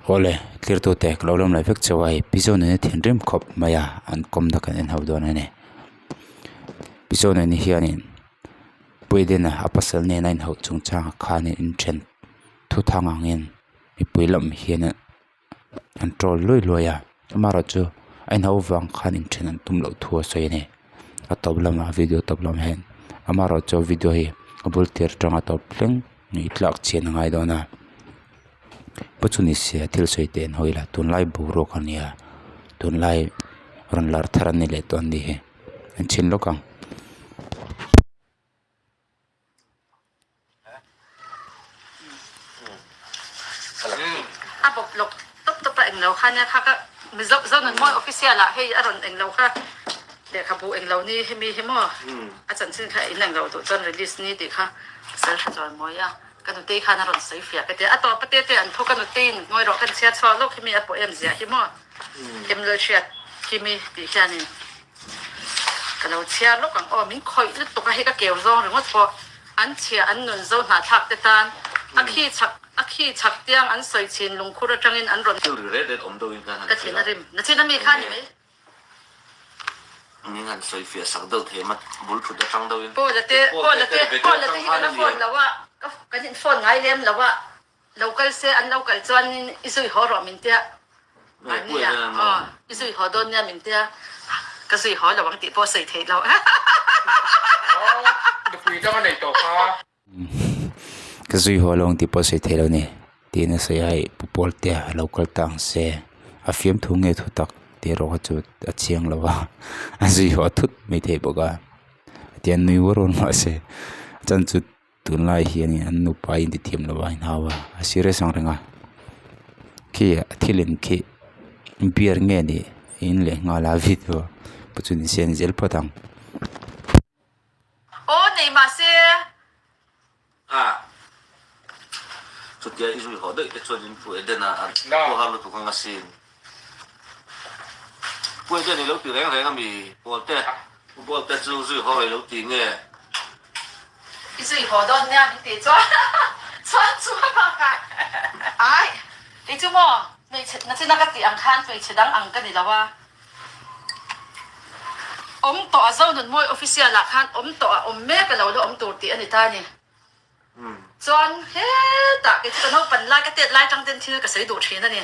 Awle, tlirtute ka lo lawm leh vek chauh a hei Pi Zonuni thinrim khawp mai a an kawmna kan en ho dawn a ni. Pi Zonuni hianin Puidina a pasal nena inhauh chungchangah khanin inthen thuthang angin mipui lam hian an troll luai luai a amaherawhchu a inhauh avang khan inthen an tum loh thu a sawi a ni. A tawp lamah video tawp lamah hian amaherawhchu video hi a bul tir atanga tawp thleng ngaihthlak chhian a ngai dawn a. Pu chu ni se thil sawi teh an hawi la tunlai boruak a nia tunlai rawn lar thar an ni leh tawh a ni hi an chhin lawk ang. A bawp lawk tawp tawp a englo kha nia kha ka Mizo Zonunmawi official ah hei a rawn englo kha lehkhabu englo ni hemi hi maw a chanchin kha in englo duh chuan release ni tih kha pasal tha chuan mawi a. Ka nutei khan a rawn sawi fiah ka ti a, a tawp a tete an tho ka nuteiin ngawi rawh kan chhiat chhuak lawk hi mi a pawh em ziah hi maw Kemlal hriat khi mi tih hianin ka lo chhiar lawk ang aw min khawih lutuk a hei ka keu zawng ringawt pawh an chhia an nun zo hnahthlak te tan a khi chak a khi chak tiang an sawi chin lungkhur atangin an rawn Thil ri ret ret awm deuhin khan han ka thin a rim na chin a mi kha ni mai. Min han sawi fiah sak deuh thei mat bul thut atang deuhin. Paula te Paula te Paula te hi ka la phone lo a ka kan in phone ngai lem lo a lo kal se an lo kal chuan in i zui haw rawh min tia mahni ah aw i zui haw dawn nia min tia ka zui haw lo ang tih pawh sawi theih loh. Nupui dang a nei tawh kha. Ka zui haw lo ang tih pawh a sawi theih lo a ni tiin a sawi a hei pu pawl te a lo kal ta ang se a fiamthu nge thu tak tih erawh kha chu a chiang lo a a zui haw thut mai thei bawk a tiang nui uar uar mahse a chan chu tunlai hian in an nupa a intithiam lo a inhau a a serious ang reng a khi a thil in khi beer nge ni in leh nghal a video pawh chu ni se an zel phawt ang. Aw nei mahse. A chutia i zui haw daih te chuan in Pu Edena a pu har lutuk ang asin. Pu Eden i lo ti reng reng ami Pawlte? Pu Pawlte chu zui haw rei lo ti nge? I zui haw dawn nia min tih chuan chuan chu a bakah ai kei chu maw hmeichhe nachina ka tih ang khan hmeichhe dang ang ka ni lo a. Awm tawh a Zonunmawi official ah khan awm tawh a awm mek a lo la awm tur tih a ni ta a ni. Chuan hetah kei chu ka naupan lai ka tet lai tang ten thil ka sawi duh thin a ni.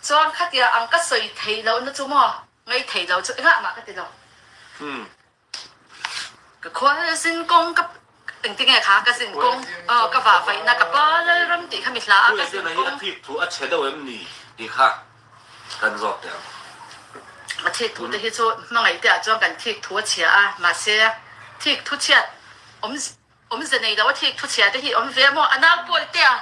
Chuan khatia ang ka sawi theih lohna chu maw ngei thei lo chu engah mah ka ti lo. Ka khual zin kawng ka engtinge kha ka zin kawng aw ka vah vaihna ka pa Lalram tih kha mi hla a ka zin kawng. A thik thu a chhe deuh em ni tih kha kan zawk teh ang. A thik thu te hi chu hmangaih te ah chuan kan thik thu a chhia a mahse thik thu chhiat awm awmze nei lo a thik thu chhia te hi awm ve maw a nau Paul te a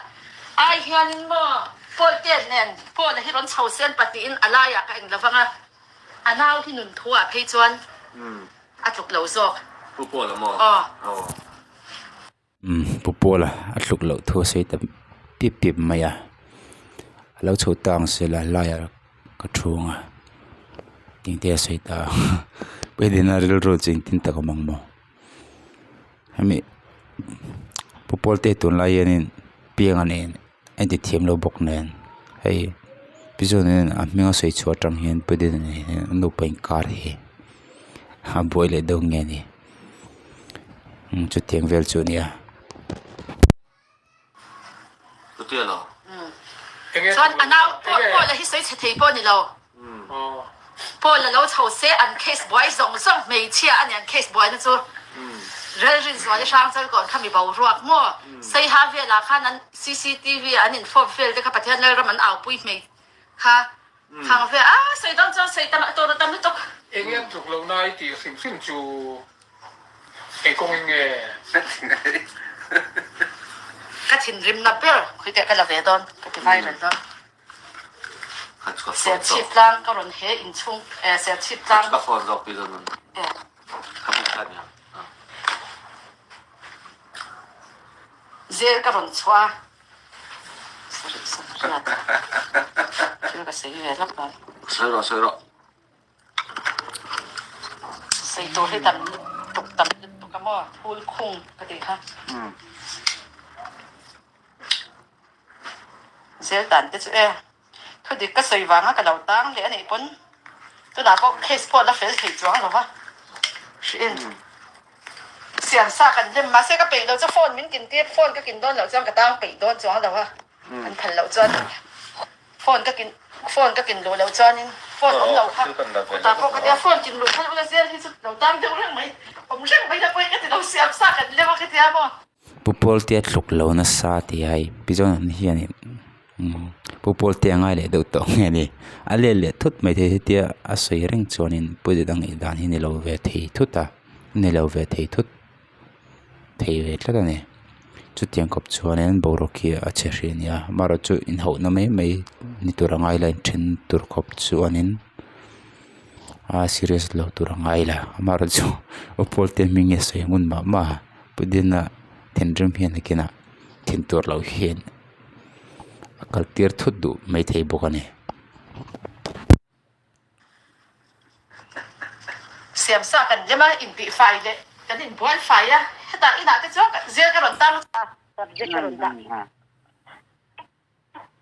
ai hianin maw Paul te nen Paul a hi rawn chho sen pahnihin a laiah ka eng lovang a. A nau hi nun thu ah phei chuan a tluk lo zawk. Pu Paula maw? Aw. Aw. Umm Pu Paula a tluk loh thu a sawi ta pip pip mai a, a lo chho ta ang se la laiah ka thu ang a, engte a sawi ta a Puidina rilru chu engtin tak awm ang maw? Hemi Pu Paul te tunlai hianin piang a nen a intithiam lo bawk nen hei pi zawk nen a hming a sawi chhuah atang hian pu dina nen hian an nupa inkar hi a buai leh deuh nge ni chutiang vel chu a nia. Chuan a nau Paul a hi sawi chhe thei pawh a ni lo. Paul a lo chho se an case buai zawng zawng hmeichhia a ni an case buaina chu. Relrin Zuali Hrangchal kawn kha mi boruak maw? Saiha velah khan an cctv ah an infawp vel te kha Pathian Lalram an aupui hmei kha khang vel a sawi dawn chuan sawi tam a tur a tam lutuk. Eng an tluk loh na i tih hrim hrim chu eng kawngin nge? Ka thinrimna ber khuiteh ka la ve dawn ka ti viral dawn. Serchhip tlang ka rawn he inchhung eh Serchhip tlang Ka phone zawk pi zawn eh Zel ka rawn chhuah a sarih sawmriat thil ka sawi ve lawk lo. Sawi rawh sawi rawh. Sawi tur hi tam lutuk tam lutuk a maw thul khung ka tih kha. Zel dan te chu e. Thudik ka sawi vanga ka lo tang leh a nih pawn tunah pawh case pawh la fel thei chuang lo va. Hriin siam sa kan hnem mahse ka peih lo chu phone min kin tir phone ka kin dawn loh chuan ka tang peih dawn chuang lo a an phal loh chuan phone ka kin phone ka kin luh loh chuanin phone awm lo kha khutah pawh ka tia phone kin luh phal ula zel hi chu lo tang deuh reng mai awm reng mai la pawhin ka ti lo siam sa kan lem a ka tia maw. Pu Pawltea tluk lo nasa tih a hei pi zawng hianin Pu Pawltea ngai leh deuh tawh nge ni a let leh thut mai thei hetia a sawi reng chuanin pu dang ih dan hi ni lo ve thei thut a ni lo ve thei thut thei ve tlat a ni chutiang khawp chuanin boruak hi a chhe hrih a ni a amaherawhchu inhauhna mai mai ni tur a ngai lo a inthen tur khawp chuanin. A serious lo tur a ngai la amaherawhchu aw pawl te hming nge sawi ngun mah mah a pudina thinrim hian nakinah thin tur loh hian a kal tir thut duh maithei bawk a ni. Siam sa kan lem a intih fai leh kan inbual fai a hetah inah te chuan zel ka rawn tang a subject ka rawn dah.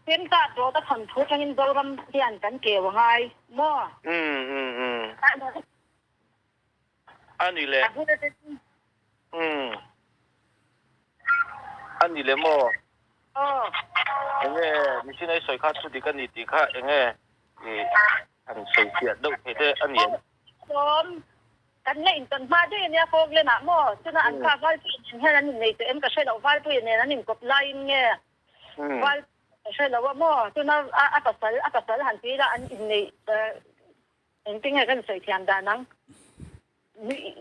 Pemta dawt a thawn thu atangin Zoram hian kan keu a ngai maw? Umm umm umm. A ni le. Umm. A ni le maw? Aw. Enge mihring ei sawi kha thu dik a ni tih kha enge i han sawi fiah deuh thei te a ni em? Sawm. Kan la intawn hma daih a nia Falkland ah maw? Chuna an pa Valpuia nen hian an innei tawh em ka hre lo, Valpuia nen an inkawp laiin nge Val ka hre lo a maw? Tuna a pasal a pasal han ti ila an inneih engtin nge kan sawi thiam dan ang?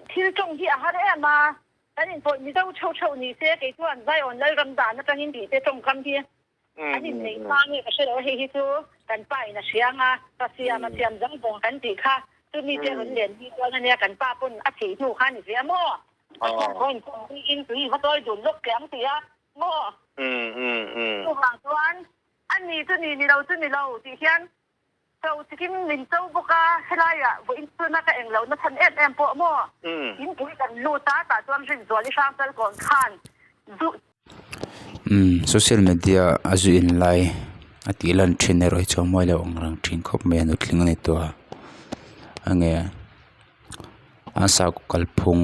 Thil tawng hi a har em a, kan inpawih Mizo theuh theuh ni se kei chuan Zion Lalram dan atangin tih te tawngkam hi an inneih hma nge ka hre lo a, hei hi chu kan pa in a hria ang a, pa siam a siam zang vawng kan tih kha chumi te rawn len hi chuan ania kan pa pawn a thih hnu kha a ni ve a maw? Pathian khaw inkhawm in tui va tawi dun lawk teh ang ti a. Maw? Chuvang chuan a ni chu ni, ni lo chu ni lo tih hian cho chikim min cho bawk a, helaiah vawiin chuna ka eng lohna chhan em em pawh maw? Inpui kan lut a, tah chuan Rinzuali Hrangchal kawn khan zu. Umm social media a zu in lai a tih lan thin erawh hi chuan mawi lo ang reng thin khawp mai a nutling a ni tawh a enge an sakhaw kalphung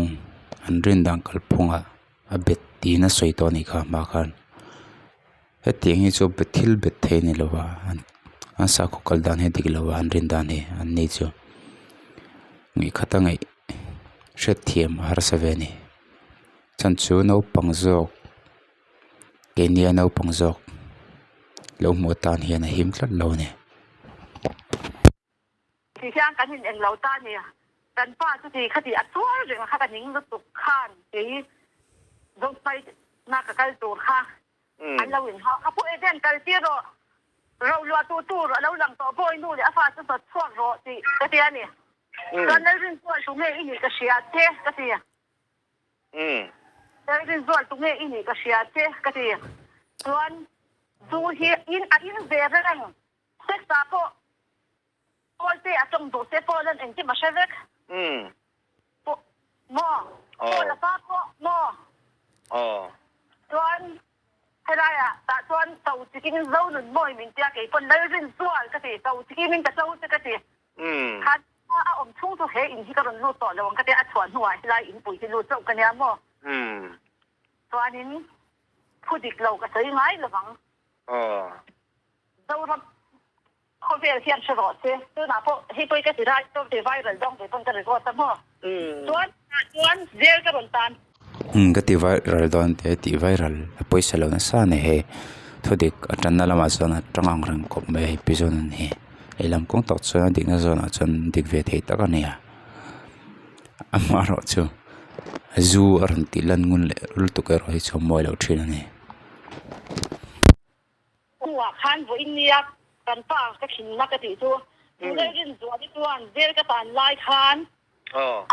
an rin dan kalphung ah. A bet tiin a sawi tawh a nih kha hma khan hetiang hi chu thil bet thei a ni lo va an sakhaw kal dan hi a dik lo a an rin dan hi an ni chu ngaihkhat a ngaih hriatthiam a harsa ve a ni chhan chu naupang zawk keini a naupang zawk lo hmuh atan hian a him tlat lo a ni. Ti hian kan in englo ta nia, kan pa chu ti khati a tuar reng a kha ka ning lutuk khan kei Zophai na ka kal tur kha an lo in hau kha pu Eden kal tir rawh, ro luah tu tur a lo lang tawh bawi nu leh a fa chu hnawt chhuak rawh tih ka ti a ni. Chuan Lalrinzual tu nge i nih ka hria che ka ti. Lalrinzual tu nge i nih ka hria che ka ti. Chuan zu hi in a in ve reng Sex-ah pawh Paul te a tawng duh se Paul an engkim a hre vek. Pawh maw? Paul a pa pawh maw? Chuan helaiah tah chuan cho chikin zo nun mawi min tia kei pawn Lalrinzual ka ti, cho chikin min ka cho che ka ti. Khan a awm chhung chu he in hi ka rawn lut tawh lo ang ka tia a chhuah hnuah helai inpui hi lut chauh ka nia maw? Chuanin thu dik lo ka sawi ngai lovang. Zoram khawvel hian hre rawh se. Tunah pawh hei pawh hi ka ti rai tawp ti viral dawng ve pawn ka record ta maw. Chuan tah chuan jail ka rawn tan. Umm ka ti viral dawn teh tih viral a pawisa lo nasa a ni hei thudik a tanna lamah chuan a tang ang reng khawp mai a hei pi zawn a ni lehlam kawng tak chuan a dikna zawnah chuan dik ve thei tak a ni a amaherawhchu zu a rawn tih lan ngun leh lutuk erawh hi chu a mawi lo thin a ni. Hnuah khan vawiin nia kan pa ka thinna ka tih chu Tunlai Rinzuali chuan jail ka tan lai khan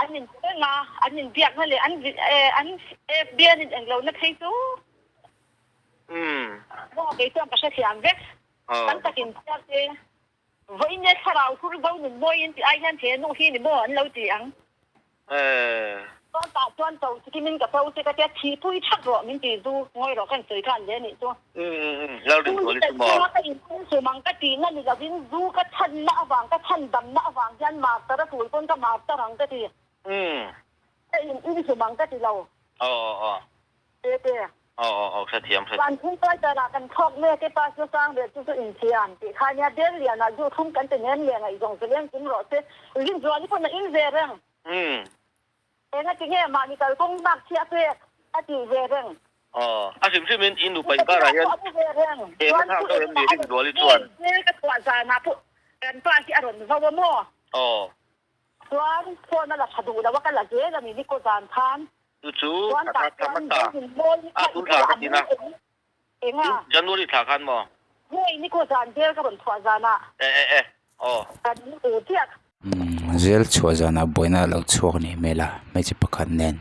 an in reng a, an in biakna leh an an FB an in englohna phei chu maw kei chuan ka hrethiam vek. Tam takin chhiar se vawiin nia thlarau hur zo nun mawiin tih ai hian he nu hi ni maw an lo ti ang. Chuan tah chuan cho chikimin ka cho che ka tia thihpui that rawh min ti zu ngawi rawh ka insawi khan hle nih chu. Zu hi ka chunga ka inphung chum ang ka tihna ni lovin zu ka chhanna avang ka chhandamna avang hian martar a tul pawn ka martar ang ka ti. Ka in inchum ang ka ti lo. Tete. Van thung tuai ah kan thlawk mek e pa chu sang ve chu chu inthiam tih kha nia bel lian ah zu thlum kan ti nem leh ngaihzawng chu leng kim rawh se Rinzuali pawn a in ve reng. Enga ti nge mahni kalkawng bak chhiah pek a tih ve reng. Aw, a hrim hrim in i nupa inkarah hian eng a thlak deuh em ni Rinzuali chuan? Hmel ka chhuah zanah pawh kan pa hi a rawn vo a maw? Aw. Chuan phone a la tha duh lo a, ka la zel a ni ni kaw zan khan. Chu chu thla thla hmasa a tun thla ka tin a. Enga? January thla khan maw? Hei ni kaw zan zel ka rawn chhuah zanah. E e e aw. Kan u chiah. Zel chhuah zanah buaina a lo chhuak anih hmel a hmeichhe pakhat nen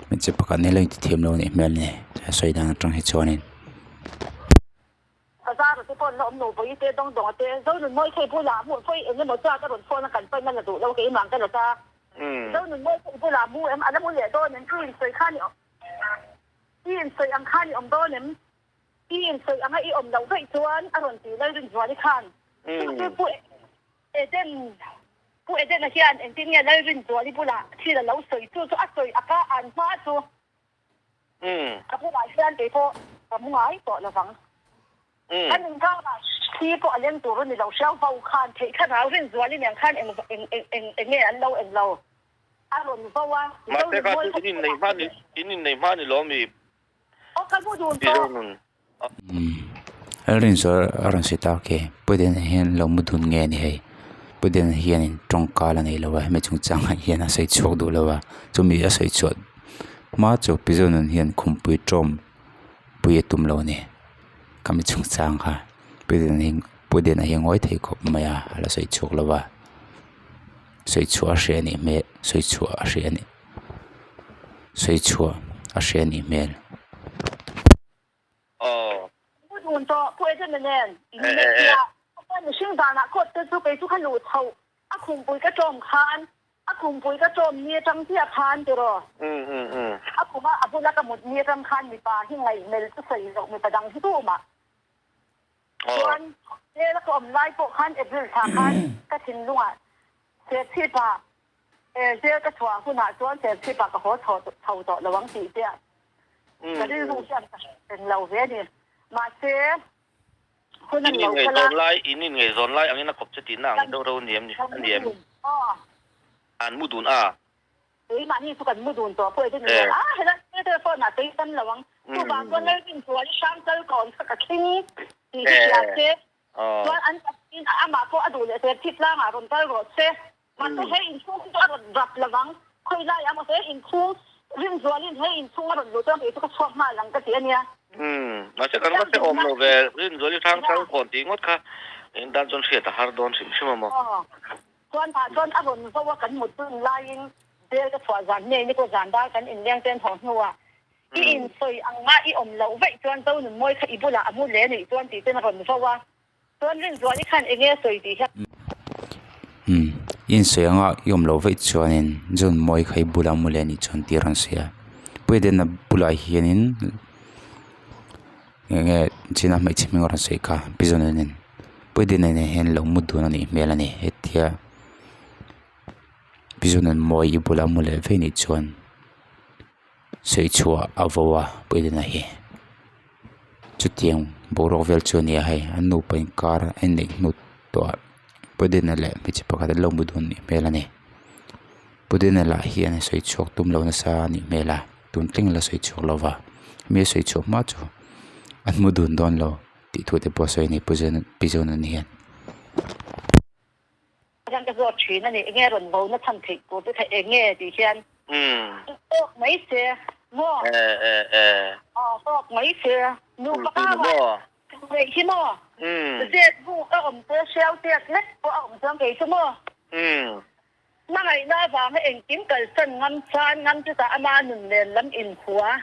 hmeichhe pakhat nen lo intithiam lo anih hmel a ni a sawi dan atang hi chuanin. Bazar te pawh an la awm lo vawi te dawng dawng te Zonunmawi thei bulah hmuh vawi eng emaw chuan ka rawn phone a kan paina la duh lo keimah ka la ta Zonunmawi thei bulah mu em a la mu leh dawn em i insawi khan i I insawi ang khan i awm dawn em? I insawi anga i awm loh vaih chuan a rawn ti Lalrinzuali khan. Chu chu Pu Eden, Pu Edena hian engtin nge Lalrinzuali bulah thil a lo sawi chu chu a sawi a ka an hma chu ka bulah hian kei pawh ka mu ngai tawh lovang. Kan inkangah thli pawh a leng tur a ni lo hriau vo khan theih thlarau Rinzuali nen khan eng eng eng eng nge an lo eng lo. A rawn vo a, Mahse kha chu in innei hma ni, in innei hma ni lawm i Aw ka mu dun tawh. Nun. Lalrin zawr a rawn sawi tak e, Pu Dena hian lo mu dun nge a ni hei. Pu Dena hianin tawngka la nei lo a, hemi chungchangah hian a sawi chhuak duh lo a, chumi a sawi chhuah hma chu Pi Zonun hian khumpui tawm pui a tum lo a ni. Khami chungchang kha Pu Dena hi Pu Dena hi a ngawi thei khawp mai a, a la sawi chhuak lo a. Sawi chhuah a hria anih hmel sawi chhuah a hria anih sawi chhuah a hria anih hmel. Aw. Pu dun tawh Pu Edena nen in neih a mihring danah court te chu kei chu ka luh chhoh a khumpui ka tlawm khan a khumpui ka tlawm ni atang chiah khan tiraw a khuma a bula ka mut ni atang khan mipa hi ngaihmel chu sawi loh mipa dang hi tumah Chuan hmel a ka awm lai pawh khan April thla khan ka thinlungah Serchhip-ah jail ka chhuah hunah chuan Serchhip-ah ka haw chho chho tawh lo ang tih chiah ka rilru hian ka hre reng lo ve a ni. Mahse hun a ni lo kal a. In inngaihzawn lai angin a kawp che tihna ang deuh reuh a ni em ni? A ni em? An mu dun a. Keimahni chu kan mu dun tawh pawh e ni a, helai theatre phone ah tei tam lo ang. Chuvang chuan Lalrin chuan i hrang chal kawn kha ka thleng tih hi hria se, chuan an pathian amah pawh a duh leh ser thip tlangah rawn kal rawh se. Mahse he inchhung hi chu a rawn rap lo ang, khawi lai ah maw he inchhung Rinzualin he inchhung a rawn luh chuan kei chu ka chhuak nghal ang ka ti a nia. Mahse kan va hrehawm lo ve, Rinzuali hrang chal kawn tih ngawt kha engdan chuan hriat a har dawn hrim hrim a maw. Chuan tah chuan a rawn zo a kan mut dun laiin jail ka chhuah zan hmel ni pawh zan dar kan inleng ten haw hnuah i insawi ang nga i awm loh vaih chuan Zonunmawi kha i bulah a mu hle anih chuan tih ten a rawn zo a chuan Rinzuali khan enge a sawi tih hian Umm i insawi anga i awm loh vaih chuanin Zonunmawi kha i bulah a mu leh anih chuan tih a rawn sawi a Puidenna bulah hianin Enge china hmeichhe hming a rawn sawi kha pi zawnin puidin nen hian lo mu dun a nih hmel a ni hetia pi zawnin mawi i bula mu leh vei nih chuan sawi chhuah a vo a puidina hi chutiang boruak vel chu a ni a hei an nupa inkar a inneih hnu tawh ah puidina leh hmeichhe pakhat an lo mu dun a nih hmel a ni puidina lah hian sawi chhuak tum lo nasa a nih hmel a. Tun thleng la sawi chhuak lo va, mi a sawi chhuak hma chu an hmu dun dawn lo tih thu te pawh a sawi a ni Pu Pi Zonani hian. Hian ka zawt thin a ni, enge rawn vo na chhan theih tur te kha enge tih hian tawk mai se maw? Aw tawk mai se nupa kara neih hi maw? Zet buk a awm te hriau tek lek pawh a awm chuang kei chu maw? Hmangaihna avanga engkim kalsan ngam chuan ngam chutah ama nun nen lam inhua.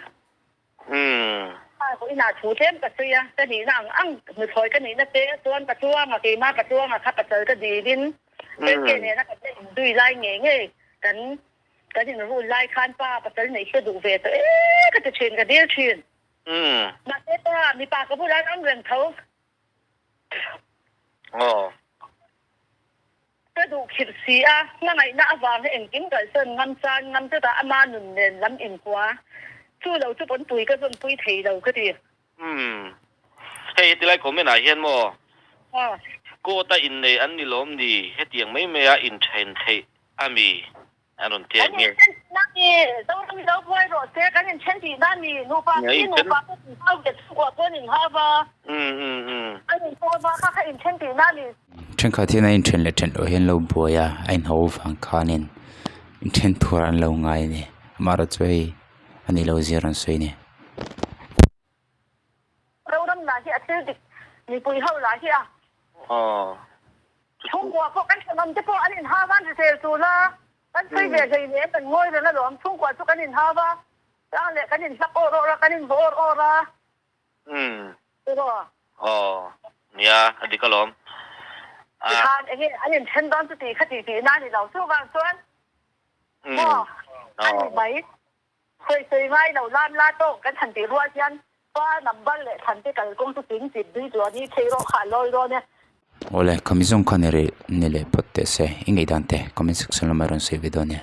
A vawiinah thu tlem ka sawi a, ka nihna ang ang nuthlawi ka nihna te chuan ka chuanga keimah ka chuanga kha pasal ka dilin Serke nena kan la inzui lai ngei ngei kan. Kan in rul lai khan pa pasal neih hi ka duh ve tawh e ka ti thin, ka dil thin. Mahse pa, mipa ka bulah an awm reng tho. Ka duh khirh si a, hmangaihna avang hi engkim kalsawn ngam chan ngam chutah ama nun nen lam inhua. Chu lo chu pawnpui ka zawnpui thei lo ka ti. Umm. Hei hetilai comment ah hian maw court a innei an ni lawm ni hetiang mai mai a inthen theih a mi an rawn ti a Kan inthen tih na ni, Zoram i lo buai rawh se, kan inthen tih na ni, nupa si nupa pawh in hau ve chhungkua pawh an inhau va, an inhau va kha kha inthen tih na ni. Thenkhat hian a inthen leh then loh hian lo buai a, a inhau vang khanin inthen thuar an lo ngai a ni. Amaherawhchu hei a ni lo zir an sawi a ni. Zoram lah hi a thil dik mipui ho lah hi a chhungkua pawh kan thenawm te pawh an inhau a, an hrisel tul a, kan sawi ve hlei nem kan ngawi reng alawm, chhungkua chu kan inhau a, tlang leh kan inhlak awr awr a, kan invaw awr awr a, tiraw? Aw, nia, a dik alawm. Tikhan enge an inthen dawn chu tih kha tih tihna a ni lo, chuvang chuan maw a ni mai. Sawi sawi ngai lo lam la tawk kan han tih rual hian pa number leh thlan te kalkawng chu tling chip dui tur a ni thei rawh kha a lawi dawn e. Awle, khami zawng kha ni rih ni leh phawt teh se, i ngaihdan te comment section lamah rawn sawi ve dawn nia.